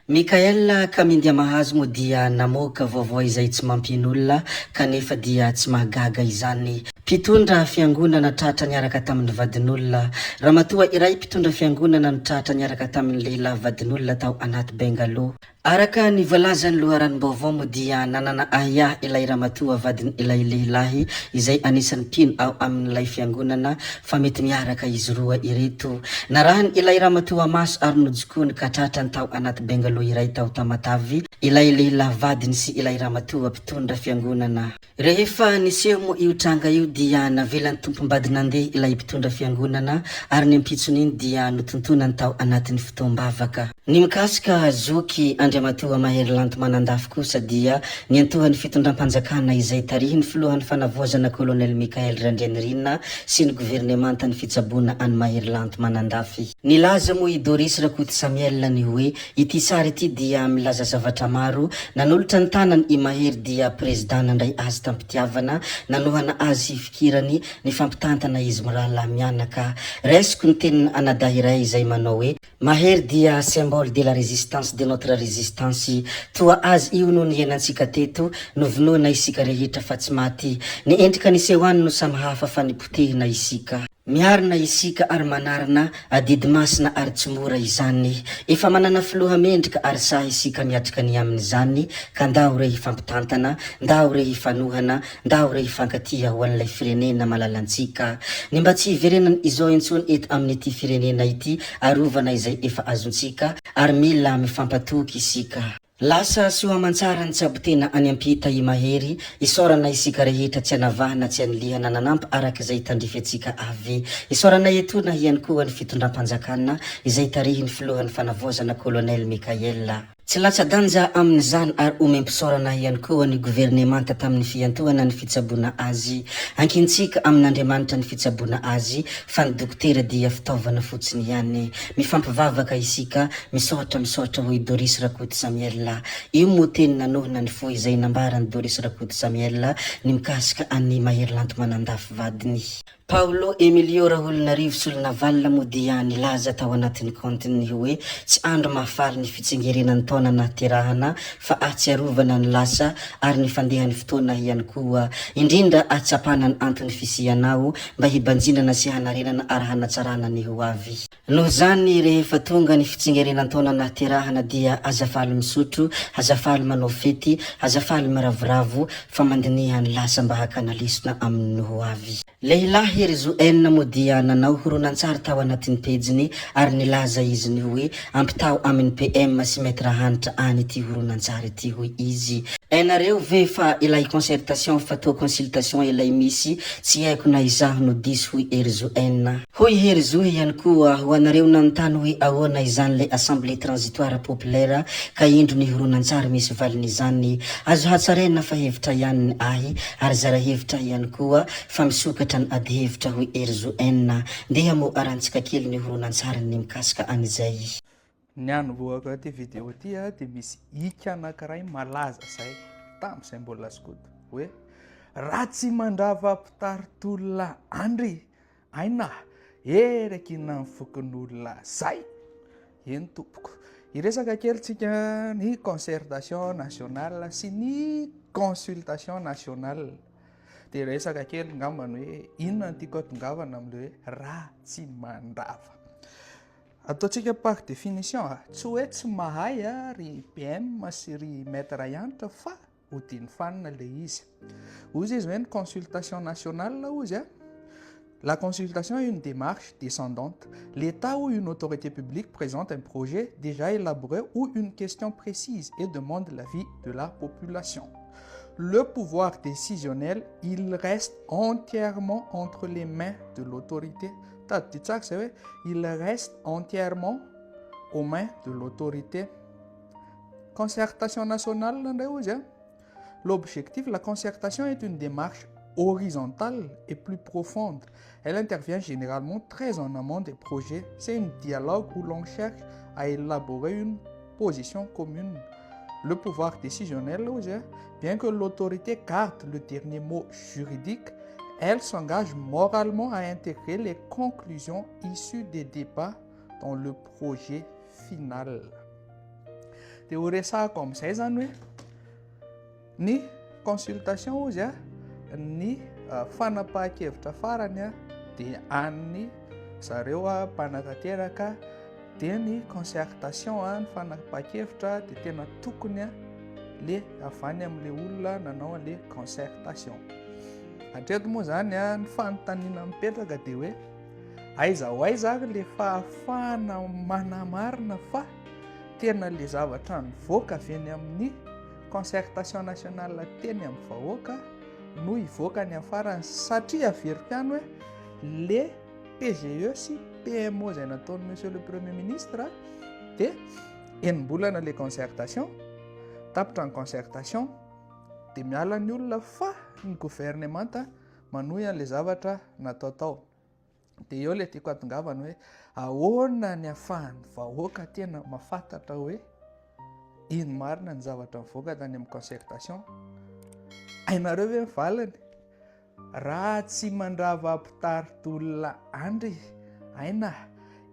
Mickaël Kamindiamahazo moa dia namoaka vaovao izay tsy mampino olona kanefa dia tsy mahagaga izany. Mpitondra fiangonana tratra niaraka tamin'ny vadin'olona. Ramatoa iray mpitondra fiangonana no tratra niaraka tamin'ny lehilahy vadin'olona tao anaty bungalow. Araka ny voalazan'ny loharanom-baovao moa dia nanana ahiahy ilay ramatoa vadin'ilay lehilahy izay anisan'ny mpino ao amin'ilay fiangonana fa mety miaraka izy roa ireto. Narahiny ilay ramatoa maso ary nojokoany ka tratrany tao anaty bungalow iray tao Tamatave ilay lehilahy vadiny sy ilay ramatoa mpitondra fiangonana. Rehefa niseho moa io tranga io dia navelan'ny tompom-bady nandeha ilay mpitondra fiangonana ary ny ampitson'iny dia notontonany tao anatin'ny fotoam-bavaka. Ny mikasika zoky Andriamatoa Mahery Lanto Manandafy kosa dia niantohan'ny fitondram-panjakana izay tarihin'ny filohan'ny fanavaozana Colonel Michael Randrianirina sy ny governemanta ny fitsaboana an'i Mahery Lanto Manandafy. Nilaza moa i Doris Rakoto Samuel ny hoe Ity sary ity dia milaza zavatra maro, nanolotra ny tanany i Mahery dia prezida nandray azy tam-pitiavana, nanohana azy hifikirany, nifampitantana izy mirahalahy mianaka. Raisiko ny tenin'ny anadahy iray izay manao hoe, Mahery dia symbole de la résistance de notre résistance, toa azy io no niainantsika teto, novonoina isika rehetra fa tsy maty. Ny endrika nisehoany no samy hafa fa nipotehina isika. Miarina isika ary manarina adidy masina ary tsy mora izany. Efa manana filoha mendrika ary sahy isika miatrika ny amin'izany ka ndao re hifampitantana, ndao re hifanohana, ndao re hifankatia ho an'ilay firenena malalantsika. Ny mba tsy hiverenany izao intsony eto amin'ity firenena ity arovana izay efa azontsika ary mila mifampatoky isika. Lasa soa aman-tsara nitsabo tena any am-pita i Mahery, isaorana isika rehetra tsy anavahana tsy anilihana nanampy araka izay tandrify antsika avy. Isaorana etoana ihany koa ny fitondram-panjakana izay tarihin'ny filohan'ny fanavaozana Colonel Mickaël. Tsy latsa-danja amin'izany ary omem-pisaorana ihany koa ny governemanta tamin'ny fiantohana ny fitsaboana azy. Ankintsika amin'Andriamanitra ny fitsaboana azy fa ny dokotera dia fitaovana fotsiny ihany. Mifampivavaka isika Misaotra misaotra hoy Doris Rakoto Samuel. Io moa teny nanohina ny fo izay nambaran'i Doris Rakoto Samuel ny mikasika an'i Mahery Lanto Manandafy vadiny. Paolo Emilio Raholonarivo Solonavalona moa dia nilaza tao anatin'ny kaontiny hoe tsy andro mahafaly ny fitsingerenan'ny taona nahaterahana fa ahatsiarovana ny lasa ary ny fandehan'ny fotoana ihany koa. Indrindra ahatsapana ny anton'ny fisianao mba hibanjinana sy hanarenana ary hanatsarana ny ho avy. Noho izany, rehefa tonga ny fitsingerenan-taona nahaterahana dia aza faly misotro, aza faly manao fety, aza faly miravoravo, fa mandiniha ny lasa mba hakana lesona amin'ny ho avy. Lehilahy Herizo N moa dia nanao horonantsary tao anatin'ny pejiny ary nilaza izy ny hoe ampitaho amin'ny PM sy Maître Hanitra any ity horonantsary ity hoy izy. Hainareo ve fa ilay concertation fa toa consultation ilay misy, tsy haiko na izaho no diso hoy Herizo N. Hoy Hery Zohy ihany koa, ho anareo nanontany hoe ahoana izany ilay Assemblée Transitoire Populaire ka indro ny horonantsary misy valin'izany. Azo hatsaraina fa hevitra ihany ny ahy ary zara hevitra ihany koa fa misokatra ny adihevitra hoy Hery Zo N. Ndeha moa arantsika kely ny horonantsarin'ny mikasika an'izay. Ny hanombohako ity vidéo ity dia misy hika anankiray malaza izay tamin'izay mbola skoto hoe Ratsimandrava mpitari-tolona Andry Aina eraky ny fokonolona zay! Eny tompoko. Hiresaka kely tsika ny concertation nationale sy ny consultation nationale. Dia resaka kely ngambany hoe inona no tiako hatongavana amin'ilay hoe Ratsimandrava. Ataontsika par définition a, tsy hoe tsy mahay a ry BM sy ry Maître Hanitra fa Odiany fanina ilay izy. Hozy izy hoe ny consultation nationale hozy a. La consultation est une démarche descendante. L'État ou une autorité publique présente un projet déjà élaboré ou une question précise et demande l'avis de la population. Le pouvoir décisionnel, il reste entièrement entre les mains de l'autorité. Il reste entièrement aux mains de l'autorité. Concertation nationale indray hozy a. L'objectif, la concertation est une démarche horizontale et plus profonde. Elle intervient généralement très en amont des projets. C'est un dialogue où l'on cherche à élaborer une position commune. Le pouvoir décisionnel hozy a, bien que l'autorité garde le dernier mot juridique, elle s'engage moralement à intégrer les conclusions issues des débats dans le projet final. Dia ho resahako amin'izay izany hoe ny consultation hozy a, ny fanapahan-kevitra farany a dia an'ny zareo a mpanatanteraka, dia ny concertation a, ny fanapahan-kevitra dia tena tokony a le avy any amin'ilay olona nanao an'ilay concertation. Hatreto moa izany a, ny fanontaniana mipetraka dia hoe aiza ho aiza ary ilay fahafahana manamarina fa tena ilay zavatra nivoaka avy eny amin'ny concertation nationale teny amin'ny vahoaka no hivoaka any amin'ny farany, satria averiko ihany hoe le PGE sy PMO izay nataon'ny monsieur le premier ministre dia enim-bolana le concertation, tapitra ny concertation dia miala ny olona fa ny gouvernemanta manohy an'ilay zavatra natao tao. Dia eo ilay tiako hatongavana hoe ahoana ny ahafahan'ny vahoaka tena mahafantatra hoe ino marina ny zavatra mivoaka tany amin'ny concertation. Hainareo ve ny valiny? Raha tsy mandrava mpitari-tolona andry, aina,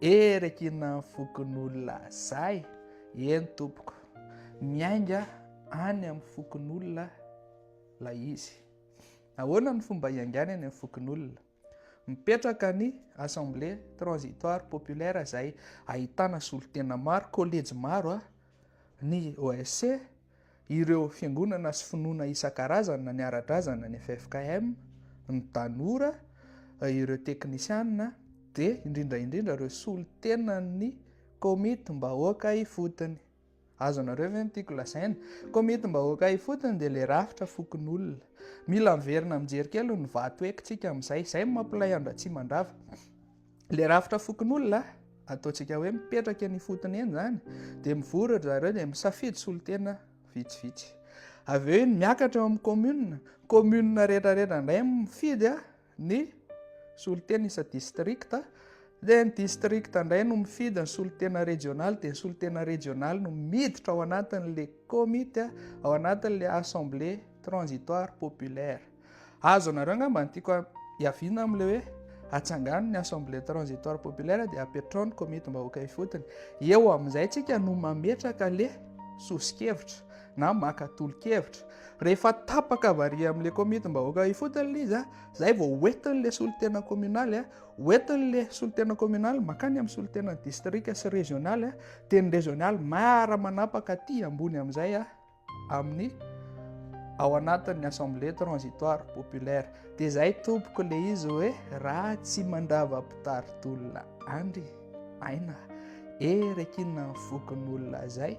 erekina ny fokonolona zay, eny tompoko, miainga any amin'ny fokonolona ilay izy. Ahoana ny fomba hiaingàny any amin'ny fokonolona? Mipetraka ny Assemblée transitoire populaire izay ahitana solontena maro, kolejy maro, ny OSC, ireo fiangonana sy finoana isan-karazany na ny ara-drazana, ny ffkm, ny tanora, ireo teknisianina, dia indrindra indrindra ireo solontenan'ny komitim-bahoaka ifotony. Azonareo ve ny tiako lazaina? Komitim-bahoaka ifotony dia ilay rafitra fokonolona. Mila miverina mijery kely ny vato eky tsika amin'izay. Izay no mampilay an-dRatsimandrava. Ilay rafitra fokonolona, ataontsika hoe mipetraka eny ifotony eny izany, dia mivory ry zareo dia misafidy solontena vitsivitsy. Avy eo iny miakatra eo amin'ny commune, commune rehetrarehetra indray mifidy ny solontena isa-district, dia ny district indray no mifidy ny solontena rejionaly, dia ny solontena rejionaly no miditra ao anatin'ilay komity, ao anatin'ilay assemblée transitoire populaire. Azonareo angamba ny tiako hiaviana amin'ilay hoe atsangano ny assemblée transitoire populaire dia apetrao ny komitim-bahoaka ifotony. Eo amin'izay tsika no mametraka ilay soso-kevitra na maka tolo-kevitra. Rehefa tapaka avy ary amin'ilay komitim-bahoaka ifotony ilay izy, izay vao hoentin'ilay solontena kominaly, hoentin'ilay solontena kominaly mankany amin'ny solontenan'ny distrika sy rezionaly, dia ny rezionaly miara-manapaka aty ambony amin'izay amin'ny ao anatin'ny assemblée transitoire populaire. Dia izay tompoko ilay izy hoe raha tsy mandrava mpitari-tolona andry aina erekinina ny fokonolona izay.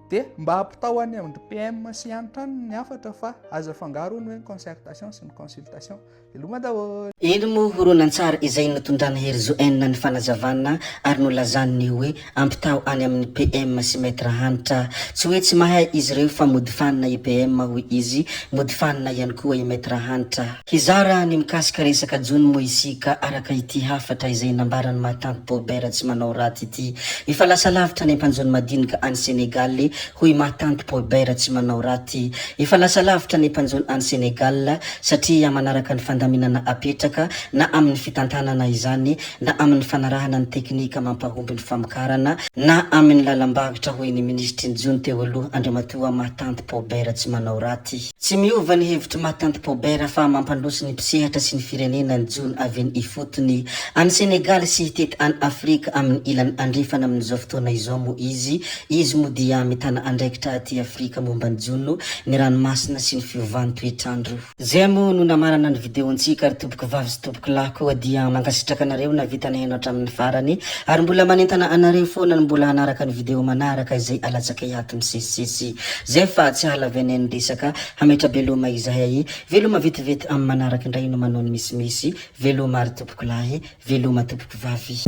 Dia mba ampitao any amin-dry PM sy Hanitra any ny hafatra fa aza afangaro hono hoe ny concertation sy ny consultation. Veloma daholo! Eny moa horonantsary izay notondran'i Herizo N ny fanazavana ary nolazany ny hoe ampitao any amin'ny PM sy Maître Hanitra. Tsy hoe tsy mahay izy ireo fa mody fanina i PM hoy izy, mody fanina ihany koa i Maître Hanitra. Hizara ny mikasika resaka jono moa isika araka ity hafatra izay nambaran'i Matanty Paubert tsy manao raty ity. Efa lasa lavitra ny mpanjono madinika any Senegal hoy Matanty Paubert tsy manao raty. Efa lasa lavitra ny mpanjono any Senegal satria manaraka ny fandaminana apetraka na amin'ny fitantanana izany na amin'ny fanarahana ny teknika mampahomby ny famokarana na amin'ny lalam-barotra hoy ny minisitry ny jono teo aloha Andriamatoa Matanty Paubert tsy manao raty. Tsy miova ny hevitr'i Matanty Paubert fa mampandroso ny mpisehatra sy ny firenena ny jono avy eny ifotony. Any Senegaly sy hitety an'i Afrika amin'ny ilany andrefana amin'izao fotoana izao moa izy. Izy moa dia mitana andraikitra aty Afrika momba ny jono, ny ranomasina sy ny fiovan'ny toetr'andro. Zay moa no namarana ny video-ntsika ry tompoko vavy sy tompoko lahy koa dia mankasitraka anareo navita nihaino hatramin'ny farany ary mbola manentana anareo foana ny mbola hanaraka ny video manaraka izay alatsakay ato misesisesy. Zay fa tsy hahalavenay ny resaka, hametra-beloma izahay, veloma vetivety amin'ny manaraka indray no manao ny misimisy, veloma ry tompoko lahy, veloma tompoko vavy.